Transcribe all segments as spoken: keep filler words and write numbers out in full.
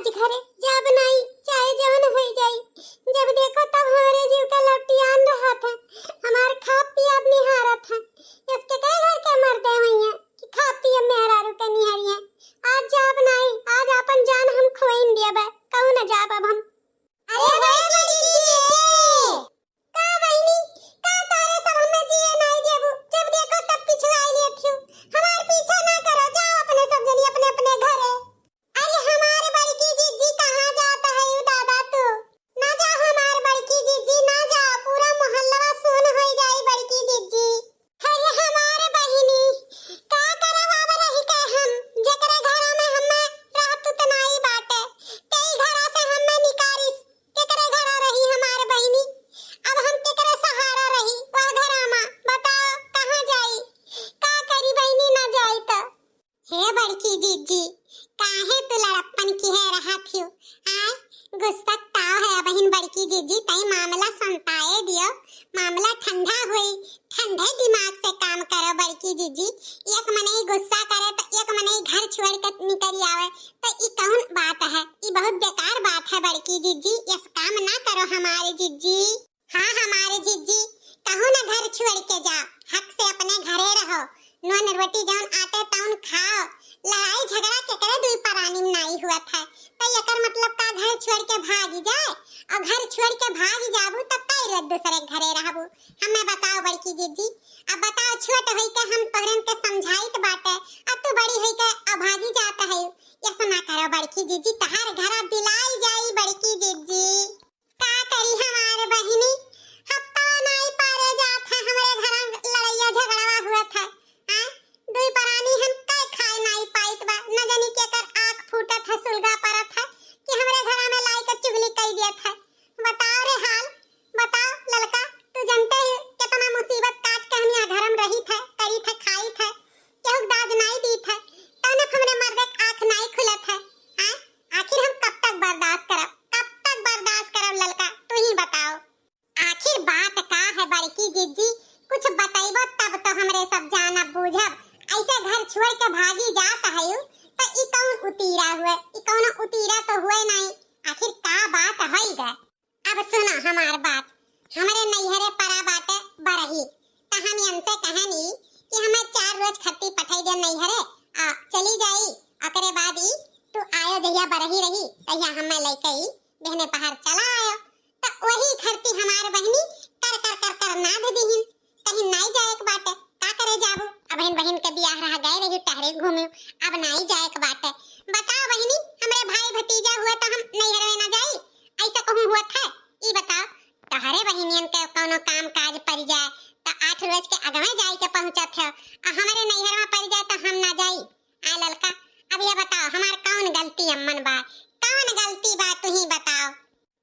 आज घरे जाब नाई, चाहे जवन होइ जाई। जब देखो तब हमरे जीव का लपटियान रहत है, हमार खाब पियाब निहारत है। इसके कई घर के मर्दे हुई हैं कि खाब पियाब मेहरारू के निहारी हैं। आज जाब नाई, आज आपन जान हम खोइन दिया बा, कहूँ न जाब अब हम। अरे बड़की जीजी! का बहिनी, का तोरे सब हमें जिए नाई देबू? जब देखो तब पिछुआई लेत हियो। हमार पीछा ना करो, जाओ अपने सब जनी अपने अपने घरे। अरे हमार बड़की जीजी कहाँ जात है यू दादा तू? ना जाओ हमार बड़की जीजी, ना जाओ, पूरा मोहल्लवा सुन होइ जाई बड़की जीजी। अरे हमार बहिनी, का करब अब रहि के हम, जेकरे घरा में हमें रहत त नाई बाटे, तेई घरा से हमें निकारिस, केकरे घरा रही हमार बहिनी? अब हम केकरे सहारा रही वह घरा में? बताओ कहाँ जाई, का करी बहिनी ना जाई त? हे बड़की जीजी, काहे तू लड़प्पन किहे रहत हियो? आय, गुस्सा ताव है अबहिन बड़की जीजी, तई मामला संताए दियो, मामला ठंडा होई, ठंडे दिमाग से काम करो बड़की जीजी। एक मनई गुस्सा करे त एक मनई घर छोड़ के निकल आवे, त ई कौन बात है? ई बहुत बेकार बात है बड़की जीजी, यस काम ना करो हमारे जीजी। हाँ हमारे जीजी, कहूँ ना घर छोड़ के जाओ, हक से अपने घरे रहो, नून रोटी जौन आटे तौन खाओ। लड़ाई झगड़ा केकरे दुई परानी में नाई हुआ था, तो एकर मतलब का घर छोड़ के भागी जाए? और घर छोड़ के भागी जाबू तब कई रोज दूसरे घरे रहबू? हमें बताओ बड़की जीजी, अब बताओ छोट होई के हम तोहरन के समझाइत बाटे, अब तू बड़ी होई के अब भागी जात है, ऐसा ना करो बड़की जीजी, तहार घर बिलाई जाई बड़की जीजी। का करी हमार बहिनी, हफ्ता नाई पारे जात है, हमरे घर लड़ैया झगड़वा हुआ था। आय, दुई परानी हम कई खाए नाई पाइत बा, न जानी केकर आँख फूटत है, सुलगा परत है कि हमरे घर में लाई के चुगली कई दियत है। बताओ रे हाल, बताओ ललका, तू जनते ही कितना मुसीबत काट के हम यहाँ घर में रही थे, करी थे, खाई थे, केहू के दाज नाई दी थे, तौने हमरे मर्दे के आँख नाई खुलत है। आय, आखिर हम कब तक बर्दाश्त करब, कब तक बर्दाश्त करब ललका, तू ही बताओ। आखिर बात का है बड़की जिज्जी, कुछ बतइबो तब तो हमरे सब जानब बूझब। ऐसे घर छोड़ के भागी जात हयू, तो ई कौन उतीरा हुए? ई कौनो उतीरा तो हुए नहीं। आखिर का बात होई ग? अब सुना हमार बात, हमरे नैहरे परा बाटे बरही, त हम इनसे कहनी कि हमें चार रोज खत्ती पठाई दे नैहरे, आ चली जाई। ओकरे बाद ई तू आयो जहिया बरही रही, तहिया हमें लइके ई बिहने पहर चला आयो। त वही खरती हमार बहिनी कर कर कर कर नाद दिहिन, कहीं नाई जाए के बाटे, का करे जाबू? अबहिन बहिन के बियाह रहा, गए रही टहरे घूमे, अब नाई जाए के बाटे। बताओ बहिनी, हमरे भाई भतीजा हुए तो हम नैहर में ना जाई, ऐसा कहूँ हुआ था? ई बताओ, तोहरे बहिनियन के कौनो काम काज पड़ जाए त आठ रोज के अगवे जाए के पहुँचत है, आ हमरे नैहर में पड़ जाए तो हम ना जाई? आ ललका, अब ये बताओ हमार कौन गलती अम्मन बा, कौन गलती बा, तू ही बताओ।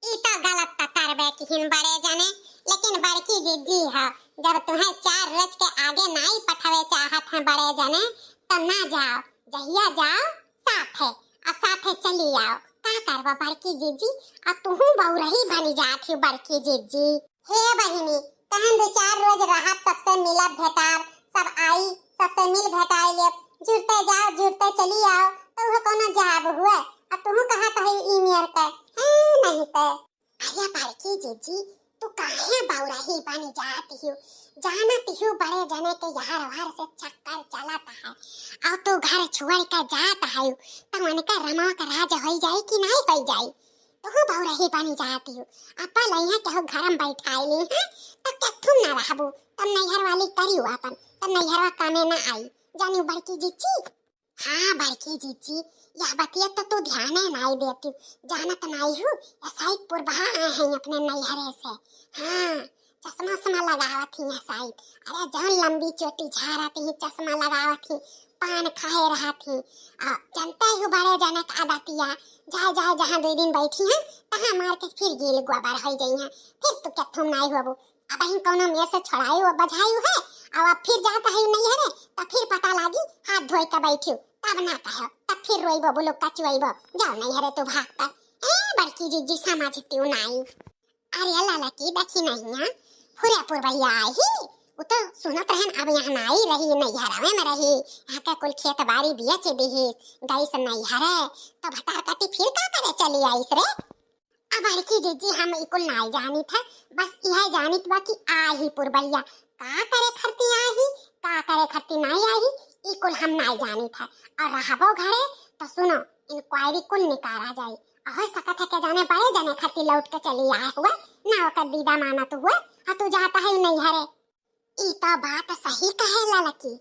ई तो गलत त करबे किहिन बड़े जने, लेकिन बड़की जिज्जी ह, जब तुहें चार रोज के आगे नाई पठावे चाहत हैं बड़े जने, तो ना जाओ, जहिया जाओ साथे, आ साथे चली आओ। का करबा बड़की जिज्जी, आ तुहू बउरही बनी जात ही बड़की जिज्जी। हे बहिनी, तहन दो चार रोज रहब, सबसे मिलब भेटाब, सब आई, सबसे मिल भेटाई लेब, जुरते जाओ, जुरते चली आओ, तो उहे कौनो जाब हुए। आ तुहू कहत है ई नियर के, हैं, नहीं ते। अरे बड़की जिज्जी, तू काहे बउरही बनी जात हियो? जानत हियो बड़े जने के यार वार से चक्कर चलत है, और तू घर छोड़ के जात है, तो उनके रमवा के राज होई जाई कि नहीं होई जाई? तू बउरही बनी जात हियो, अपा लइहा केहू घर में बैठाई ली, हैं? तो केथुम ना रहबू, तब नैहर वाली करियो अपन, तब नैहरवा कामे ना आई, जानियो बड़की जिज्जी। हाँ बड़की जिज्जी, यह बतिया तो तू ध्याने नाई देती, जानत नाई हूँ, ऐसा ही पुरबहा आए हैं अपने नैहरे से। हाँ, चश्मा उश्मा लगावत ही ऐसा ही, अरे जौन लंबी चोटी झारत ही, चश्मा लगावत ही, पान खाए रहत ही। आ, जानते ही बड़े जने का आदतिया, जाए जाए जहाँ दो दिन बैठी हैं, तहाँ मार के फिर गील गोबर हो जाई हैं, फिर तू केथुम नाई होबू। अबहिन कौनो मेर से छोड़ायु और बझायु है, और अब फिर जात है नैहरे, तो फिर पता लागी हाथ धोई के बैठियो, तब ना कहो, तब फिर रोइबो, बुलुक्का चुआइबो, जाओ नैहरे तू भाग कर। ए बड़की जिज्जी समझतियो नाई। अरे लाला की देखी नहीं है, फुरेपुर भैया आई ही, उ तो सुनत रहन अब यहाँ नाई रही, नैहरवे में रही, यहाँ के कुल खेत बारी बेच दिहिस, गइस नैहरे, तो भतार काटी फिर का करे चली आइस रे? अब बड़की जिज्जी हम ई कुल नाई जानित है, बस इहे जानित बा कि आही पुरबहिया, का करे खरती आही, का करे खरती नाई आही, ई कुल हम नाई जानित है। और रहबो घरे तो सुनो, इंक्वायरी कुल निकारा जाई। और हो सकत है के जाने बड़े जने खरती लौट के चली आए हुए, ना ओकर दीदा मानत हुए, हाँ तू जाता है नैहरे। ई तो बात सही कहे ललकी,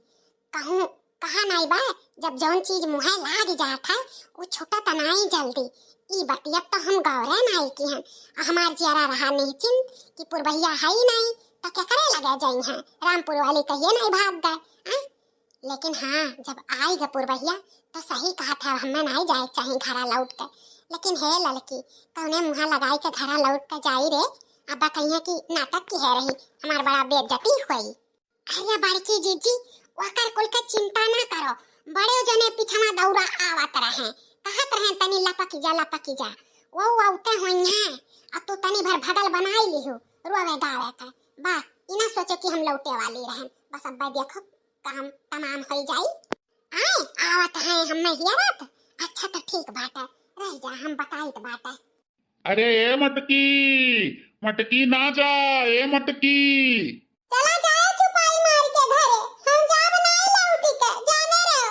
कहूँ कहा नाई बा, जब जौन चीज मुँहे लाग जात है, उ छूटत नाई जल्दी। ई बतिया तो हम गौरे नाई किहन। हमार जियरा रहा निश्चिंत कि पुरबहिया है ही नाई, तो केकरे लगे जइहैं? रामपुर वाली कहिए नाई भाग गए, हैं? लेकिन हाँ, जब आई गए पुरबहिया, तो सही कहत है, हमें नाई जाए के चाही घरा लौट के। लेकिन हे ललकी, कौने मुँहा लगाई के घरा लौट के जाई रे? अब्बा कहिए कि नाटक किहे रही, हमार बड़ा बेइज्जती हुई। अरे बड़की जिज्जी, ओकर कुल के चिंता ना करो, बड़े जने पिछवा दौड़ा आवत रहे, कहत रहे, "तनी लपकी जा, लपकी जा।" वो औते होइहैं, आ तू तनी भर भगल बनाई लिहू, रोवे गावे के। बस, ई ना सोचे कि हम लौटे वाली रहन। बस अब्बा देखो, काम तमाम होई जाई। आए, आवत है हमें हियरत। अच्छा तो ठीक बाटे, रह जा, हम बताइत बाटे। अरे ए मटकी, मटकी ना जा, ए मटकी। चला जाए चुपाई मार के घरे, हम जाब नाई लौटी के, जाने रहो।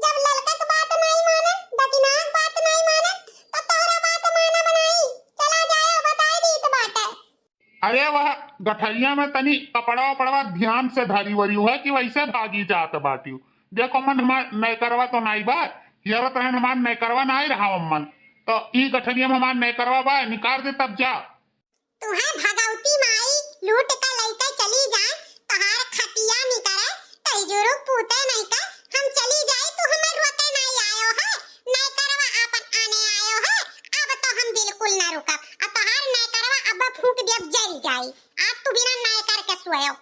जब ललका के बात नाई माने, दकिना के बात नाई माने, तो तोहरा बात मानब नाई। चला जाए, बताई दीत बाटे। अरे वह गठरिया में तनी कपड़ा उपड़वा ध्यान से धरी वरी है कि वैसे भागी जात बाटियो। देखो मन हमार नैकरवा तो नाई बा, हियरत रहन हमार नैकरवा नाई रहा मन। तो ई गठरिया में हमार नैकरवा बा, निकाल दे तब जा। तुहे भगवती माई लूट के लइके चली जाए, तहार खटिया निकरे, तई जुरुक पूते नहीं के, हम चली जाए, तू हमें रोके नहीं आयो है, नैकरवा आपन आने आयो है, अब तो हम बिल्कुल ना रुकब, आ तहार नैकरवा अब फूंक देब जरी जाई, आज तू बिना नैकर के सोयो।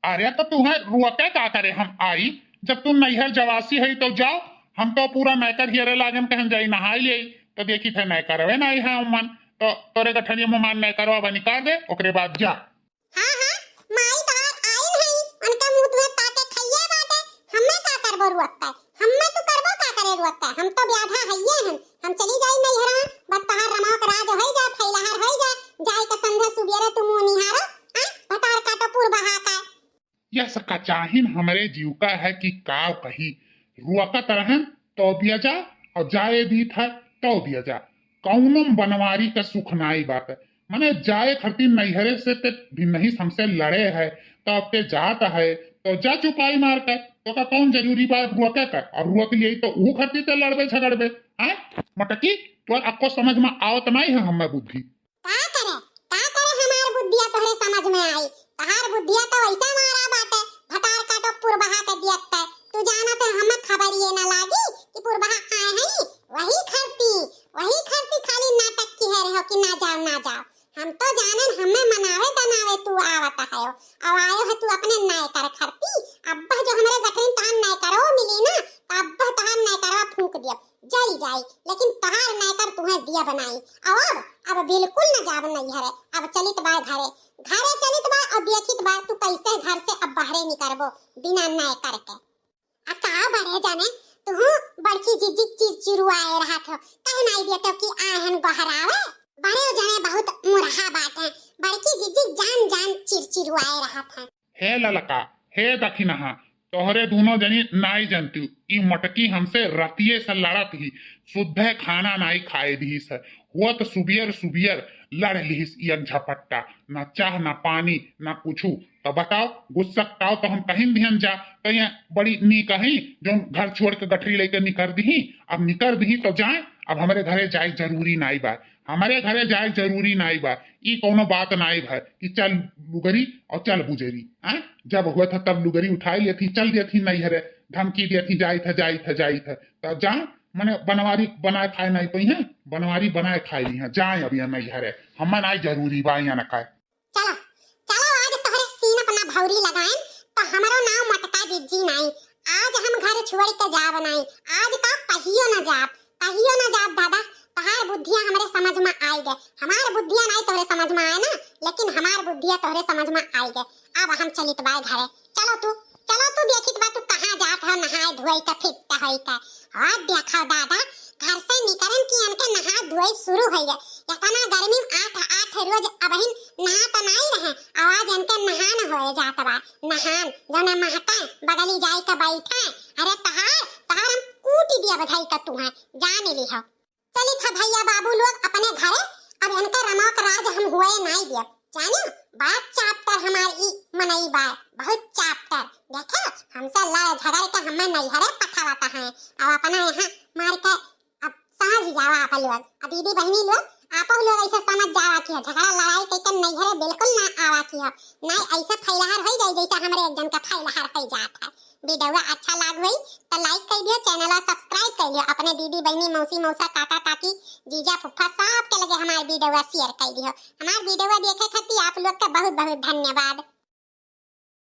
अरे तो तुहे रोके का करे हम आई, जब तू नैहर जवासी है तो जाओ, हम तो पूरा नैकर हियरे लागन कहन जाई नहाई ले, तो देखी थे नैकरवे नहीं है मन, तो तोरे गठनिया में मान नैकरवा बा निकाल दे, ओकरे बाद जा। हाँ, हाँ, माई तहार आइन हई, उनके मुंह तुहे ताके खइया बाटे, हम्मे का करबो रुअक्का, हम्मे तू करबो का करे रुअक्का, हम तो ब्याधा हइये हन, हम चली जाई नैहरा, बस तहार रमवा के राज होई जा, फैलहार होई जा, जाई के संध्या सुबेरे तू मुंह निहारो, आ, भतार काटो पूर बहा का। यह सका चाहिन हमरे जीव का है कि का कही, रुअकत रहन तो दिया जा, और जाए दीत है तो दिया जा, कौनो बनवारी का सुख नाई बात है। मने जाए खरती नैहरे से ते भिन्नही हमसे लड़े है, तो अब ते जात है, तो जा चुपाई मार के, तो का कौन जरूरी बा अब रुके का? अब रुक लिए तो ऊ खरती ते लड़बे झगड़बे, हैं? मटकी, तोर अक्को समझ में आवत नहीं है हमें बुद्धि। का करे, का करे हमार बुद्धिया तोहरे समझ में आई? तहार बुद्धिया तो ऐसे मारा बाटे, भतार काटो पुरबहा के दियत है। तू जाना थे हमें खबर ये ना लागी कि पुरबहा आए हैं, वही खरती, वही खरती खाली नाटक किहे रहो कि ना जाओ, ना जाओ। हम तो जानन हमें मनावे दनावे तू आवत है, अब आयो है तू अपने नैकर खरती। अब जो हमरे गठरिन तहार नैकरो मिली ना, तो अब तहार नैकरवा फूंक दियो, जली जाई, लेकिन तहार नैकर तुहे दियब नाई। अब, अब बिल्कुल न जाब नैहरे, अब चलित बा घरे, घरे चलित बा और देखित बा तू कैसे घर से अब बहरे निकरबो बिना नैकर के। आ का बड़े जाने, तुहू बड़की जिज्जी चिरचिरुआए रहत हो, कहे नाई देते हो कि आए हन गोहरावे? बड़े जाने बहुत मुरहा बात है, बड़की जिज्जी जान जान चिरचिरुआए रहत हैं। हे ललका, हे दखिनहा, तोहरे दूनो जनी नाई जनतिउ, ई मटकी हमसे रतिये से लड़त ही, सुद्धे खाना नाई खाए दिहिस है। हुअत सुबियर सुबियर लड़ लिहिस ई एक झपट्टा, ना चाह, ना पानी, ना कुछु। तो बताओ, गुस्सा ताव तो हम कहिन दिहन जा, तो ये बड़ी नीक ही, जो घर छोड़ के गठरी लेके निकर दिही, अब निकर दिही तो जाए, अब हमरे घरे जाए जरूरी नाई बा। हमरे घरे जाए जरूरी नाई बा, ई कौनो बात नाई भा कि चल लुगरी और चल बुजरी, हैं? जब हुआ था तब लुगरी उठाई लेती, चल देती नैहरे, धमकी देती, जाई था, जाई था, जाई था। तो जा, मने बनवारी बनाए खाए नाई पई हैं, बनवारी बनाए खाए ली हैं, जाए अब यहाँ नैहरे, हमें नाई जरूरी बा यहाँ ना खाए। चलो, चलो, आज तोहरे सीन अपना भौरी लगाएम, तो हमरो नाव मटका जिज्जी नाई। आज हम घर छोड़ के जाब नाई, आज का कहियो ना जाब, कहियो ना जाब दादा। तहार बुद्धिया हमरे समझ में आई गए, हमार बुद्धिया नाई तोहरे समझ में आए ना, लेकिन हमार बुद्धिया तोहरे समझ में आई गए। अब हम चलित बाय घरे, चलो तू, चलो तू, देखित बा तू कहाँ जात हो नहाए धोए का फिट होए का। और देखो दादा, घर से निकरन की इनके नहाए धोए शुरू होई गए। इतना गर्मी में आठ, आठ रोज अबहिन नहा तो नहीं रहे, आवाज इनके नहान होए जात बा। नहान, जौना महका बगली जाए के बैठे। अरे तहार, तहार हम कूटी दिया बधाई का तू है, जान ली हो। चलित ह भैया बाबू लोग अपने घरे, अब इनके रमौक राज हम हुए नाई दियब। जानियो, बड़ा चापटर हमार ई मनई बा, बहुत चापटर। देखे, हमसे लड़ झगड़ के हमें नैहरे पठावत है, अब अपना यहाँ मार के अब समझ जावा आप लोग। अब दीदी बहनी लोग, आप लोग ऐसे समझ जावा कि झगड़ा लड़ाई कइके नैहरे बिल्कुल ना आवा कि। नहीं, ऐसे फैलहार हो जाए जैसे हमरे एक जन का फैलहार हो जात है। वीडियो अच्छा लाग होई तो लाइक कर दियो, चैनल सब्सक्राइब कर लियो, अपने दीदी बहनी मौसी मौसा काका काकी जीजा फुफ्फा सबके लगे हमार वीडियो शेयर कर दियो। हमार वीडियो देखे खातिर आप लोग का बहुत बहुत धन्यवाद।